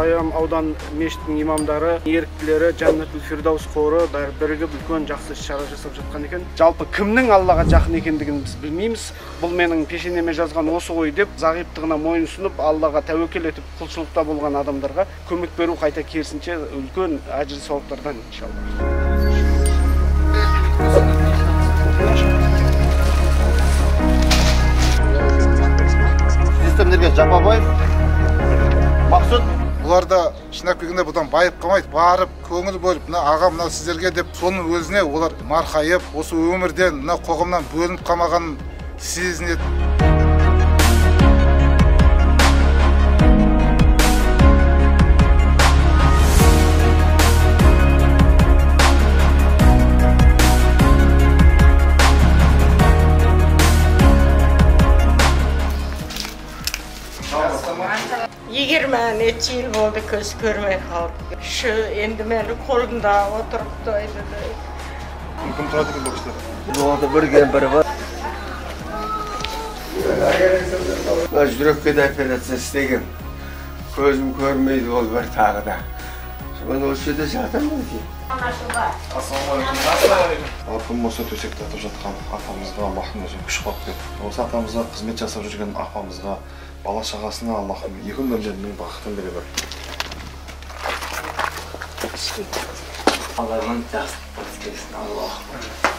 Сайрам аудан мешітінің имамдары, еріктілері, Жәннатул Фирдаус қоры бәрі бірігіп үлкен жақсы іс-шара жасап жатқан екен. Жалпы кімнің Аллаға жақын екендігін біз білмейміз. Бұл менің пешенеме жазған осы ғой деп зағиптығына мойын ұсынып, Аллаға тәуекел етіп құлшылықта болған адамдарға көмек беру қайта керісінше үлкен әжір сауаптардан иншалла. Системдерге Жапабаев Мақсұт. Бұлар да шынап келгенде бұдан байып қалмайды, барып көңіл бөліп, мына аға мынау сіздерге деп, соның өзіне олар марқайып, осы өмірден, мына қоғамнан бөлініп қалмағанын сезінеді. Жиырма жыл болды көз көрмей қалды. Шу енді мені қолымда отырып тойды. Кім тұрады екен бұл кісілер? Оларда бір кемпірі бар. Жүрекке де операция істеген. Көзім көрмейді ол бір тағы да. Мен осы жерде жатырмын екен. Алқым осы төсекте жатып жатқан атамызға Аллахым өзі күш қуат бер. Осы атамызға қызмет жасап жүрген апамызға, бала шағасына Аллахым екі өмірлерінің бақытын бере бер. Аллахым жақсылық келсін, Аллахым.